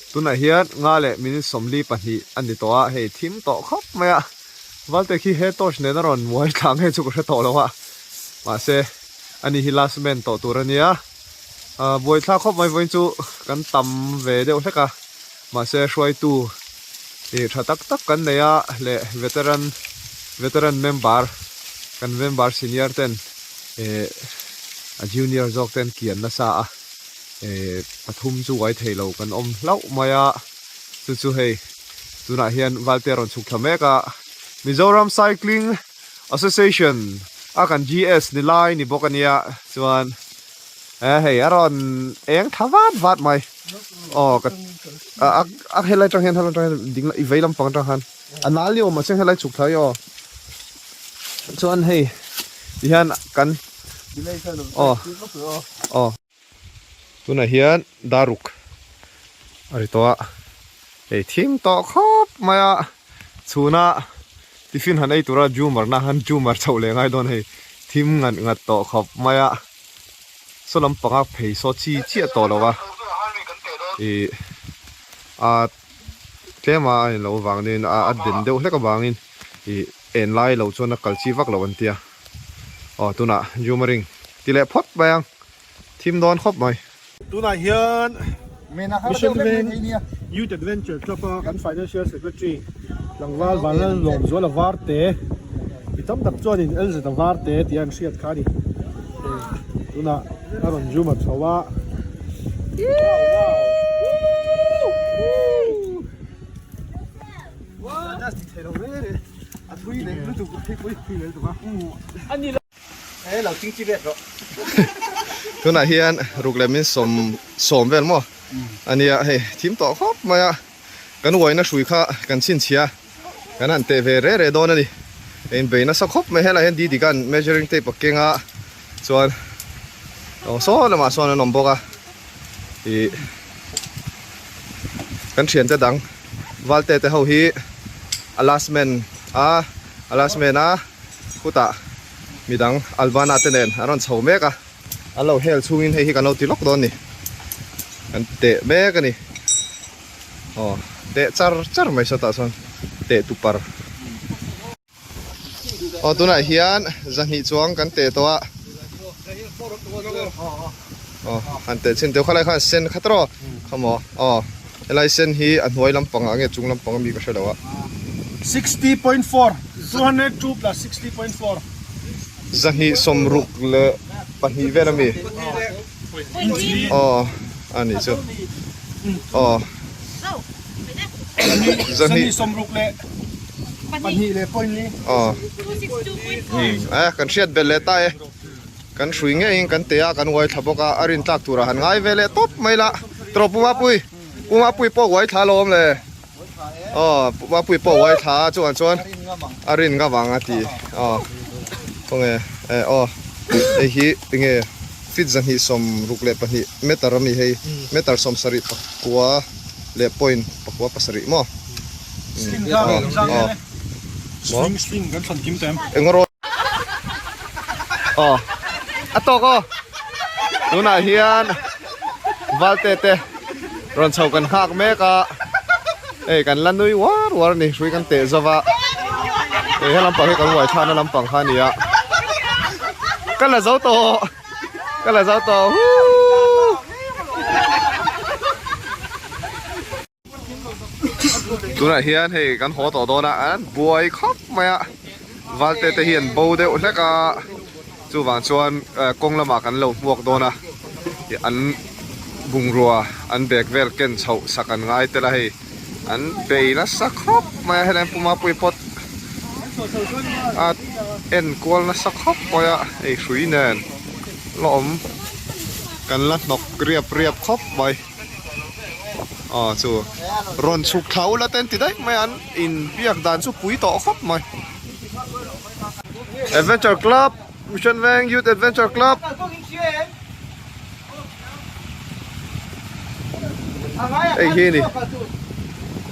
Tunah hian nga leh minute 42 a ni tawh a, hei thim tawh khawp mai a, Valte khi he torch nen a rawn muai thla nge chu ka hre tawh lo a, mahse ani hi last man tawh tur a nia. Ahh buaithlak khawp mai vawiin chu kan tam ve deuh hlek a mahse hruaitu ih tha tak tak kan nei a leh veteran veteran member kan member senior ten ih a junior zawk ten kian nasa a ih pathum chu uai thei lo kan awm hlauh mai a chu chu hei tunah hian Valte a rawn chhuk thla mek a Mizoram Cycling Association a kan GS ni lai ni bawk a nia chuan e hei a rawn eng thla vat vat mai aw ka a a helai atang hian helai atang hian ding i vei lampang atang khan a nal ni awm a cheng helai chhuk thla hi aw chuan hei ti hian kan aw aw. Tunah hian daruk a ri tawh a, hei thim tawh khawp mai a, chhuna tiffin han ei tura jumar na han jumar chhoh leh ngai dawn hei thim ngat ngat tawh khawp mai a, saw lampanga phei saw chi chiah tawh lo a, ih a tlema a inlo vangin a den deuh hlek avangin ih en lai lo chuan a kal chi vak lo an tia. Aw tunah Jumaring ti leh phawt mai ang, thim dawn khawp mai. Tunah hian Mission Veng Youth Adventure Club a kan Financial Secretary tlangval Vanlal Lawmzuala Varte mi tam tak chuanin LZ Varte tih an hriat kha a ni. Tunah a rawn Juma chho a. Tunah hian ruk leh min sawm sawm vel maw ania hei thim tawh khawp mai a kan uaina hrui kha kan chhinchhia kan han teh ve re re dawn a ni in bei nasa khawp mai helaiah hian didi khan measuring tape a keng a chuan aw saw lamah sawn an awm bawk a ih kan thiante dang Valte te ho hi a last man a a last man a khutah midang Albana te nen an rawn chho mek a an lo hel chhungin hei hi kan lo ti lawk dawn a ni kan teh mek a ni aw teh char char mai sawtah sawn teh tupar. Aw tunah hian zahnih chuang kan teh tawh a aw han teh chhin teuh khalai khan sen khat rawh khamaw aw helai sen hi a hnuai lampang ah nge chung lampang ami ka hre lo a. 60.4 202 plus 60.4 Zahnih sawmruk leh pahnih vel ami aw a nih chu aw. Zahnih sawmruk leh pahnih leh point li. Aw. Eh kan hriat belh leh ta e. Kan hrui ngeiin kan teh a kan uai thla bawk a, a rin tlak turah han ngai ve leh tawp mai la. Tawh Pu Mapui, Pu Mapui pawh uai thla lo awm le. Aw Pu Mapui pawh uai thla a chuan chuan a rin ngam ang a ti. Aw khawnge eh aw hei hi enge feet 232 meter ami hei meter 70 pakua leh point pakua pasarih maw. Aw aw. Maw? Eng rawn Aw a tawk aw tunah hian Valte te rawn chho kan nghak mek a hei kan la nui uar uar a ni hrui kan teh zo va hei he lampang hi kan uai thlakna lampang kha a ni a ka la zo tawh ka la zo tawh huuu. Tunah hian hei kan haw tawh dawn a an buai khawp mai a valte te hi an bo deuh hlek a chuvang chuan kawng lamah kan lo hmuak dawn a an bungrua an bag vel ken chhoh sak an ngai tel a hei an bei nasa khawp mai a helai an puma pui phawt a en kual nasa khawp mai a hei hrui nen la awm kan la hnawk riap riap khawp mai. Aw chu rawn chhuk thla ula te an ti daih mai a an inbiak dan chu pui tawh khawp mai. Adventure Club Mission Veng Youth Adventure Club hei hi ni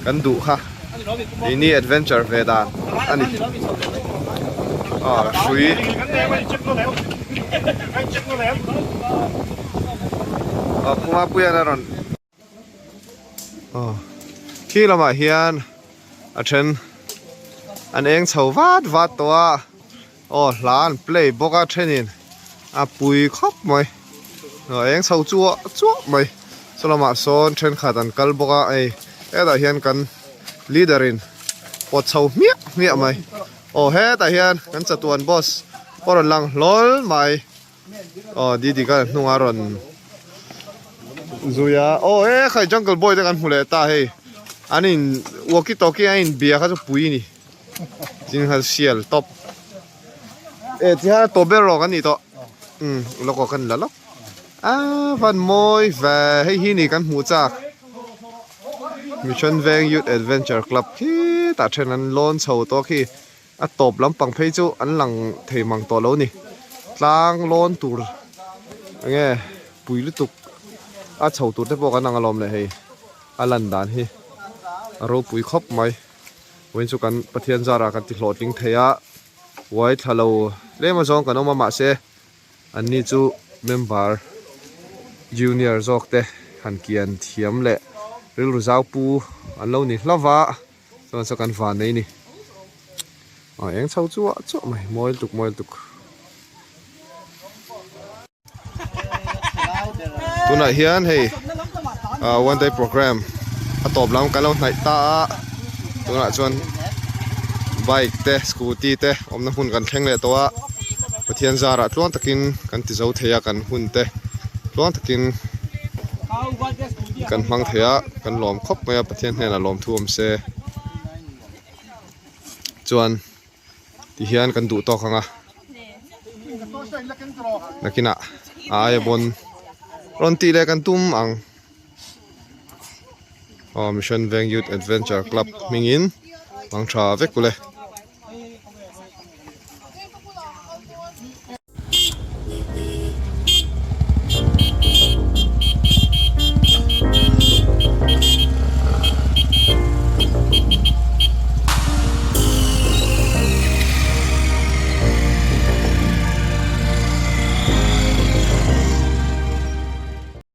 kan duh kha ini adventure ve dan a ni aw hrui. Aw Puma Puian a rawn aw khi lamah hian a then an eng chho vat vat tawh a aw hla an play bawk a thenin a pui khawp mai aw eng chho chuah chuah mai saw lamah sawn thenkhat an kal bawk a hei hetah hian kan leader in pawt chho hmiah hmiah mai aw hetah hian kan chatuan boss pawh rawn lang hlawl mai. Aw Didi kha hnungah a rawn zui a aw he khai jungle boy te kan hmu leh ta hei an in walkie talkie a in bia kha chu pui a ni tin kha sial tawp e ti hian a tawp ber rawh kan nih tawh umm lawk aw kan la lawk a van mawi ve hei hi ni kan hmuh chak Mission Veng Youth Adventure Club khitah then an lawn chho tawh khi. A tawp lampang phei chu an lang thei mang tawh lo ni. Tlang lawn tur enge pui lutuk a chho tur te pawh kan ang alawm leh hei a lan dan hi a ropui khawp mai. Vawiin chu kan Pathian zarah kan ti hlawhtling thei a, uai thla lo tlem azawng kan awm a mahse Anni chu member junior zawk te han kian thiam leh rilru zau pu an lo ni hlauh va. Chuan saw kan van nei ni. Aw eng chho chuah chuah mai mawi lutuk mawi lutuk. Tunah hian hei ah one day program a tawp lam kan lo hnaih ta a tunah chuan bike te scooty te awmna hmun kan thleng leh tawh a Pathian zarah tluang takin kan ti zo thei a kan hun te tluang takin kan hmang thei a. Kan lawm khawp mai a Pathian hnenah lawm thu awm se chuan ti hian kan duh tawk ang a nakinah a aia bawn rawn tih leh kan tum ang aw Mission Veng Youth Adventure Club hmingin hmang tha vek ule.